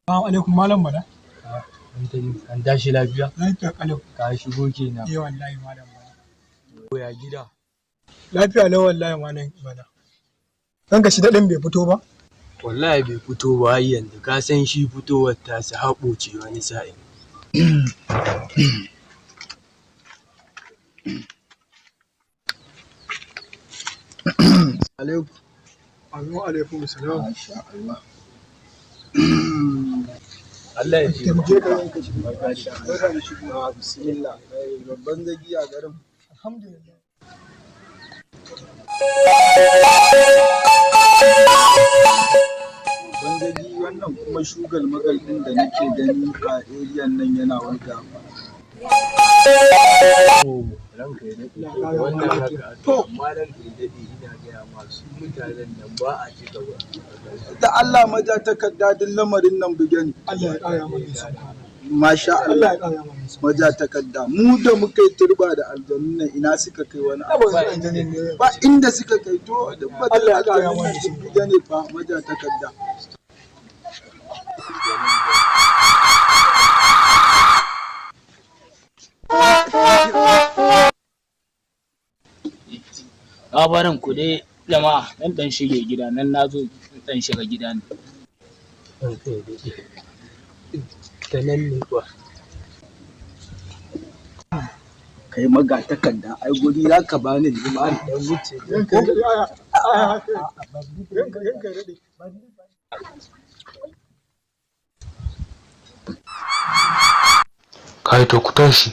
Assalamu alaikum, Malam Bala. An tashi lafiya? Lafiya kalau. Ka shigo kenan. Eh wallahi, Malam Bala. Ya gida? Lafiya lau wallahi, Malam Bala. Ranka shi daɗin bai fito ba? Wallahi bai fito ba har yanzu, ka san shi fitowar tasa haɓo ce wani sa'in. Alaikum. Amin wa alaikum salam. Masha Allah. Allah ya Taimake ka, ranka shi. Barka da shigowa. Bismillah. Ai, babban zagi a garin. Alhamdulillah. Babban zagi, wannan kuma shugal magal ɗin da nake gani a eriyan nan yana wulga. Ranka ya daɗe. Allah ya ƙara Wannan ma haka lafiya. aka To. amma ranka ya daɗe, ina gaya ma su mutanen nan ba a ci gaba. Da Allah maja takarda, duk lamarin nan buge ne. Allah ya ƙara ma nisan kwana. Masha Allah Allah. ya ƙara ma nisan. Maja takarda. Mu da muka yi turba da aljanun nan, ina suka kai wani abu? Ba aljanin ne. Ba inda suka kai. To, duk batun Allah ya ƙara aljanun ma nan nisan duk buge ne fa, maja takarda. Gabaran ku dai jama'a, nan dan shige gida nan, na zo dan shiga gida ne. Ranka ya daɗe. Ta nan ne kuwa. Kai maga takarda, ai guri za ka bani ni ma in dan wuce. Ranka ya daɗe, aya, aya, ranka ya daɗe. Kai, to ku tashi.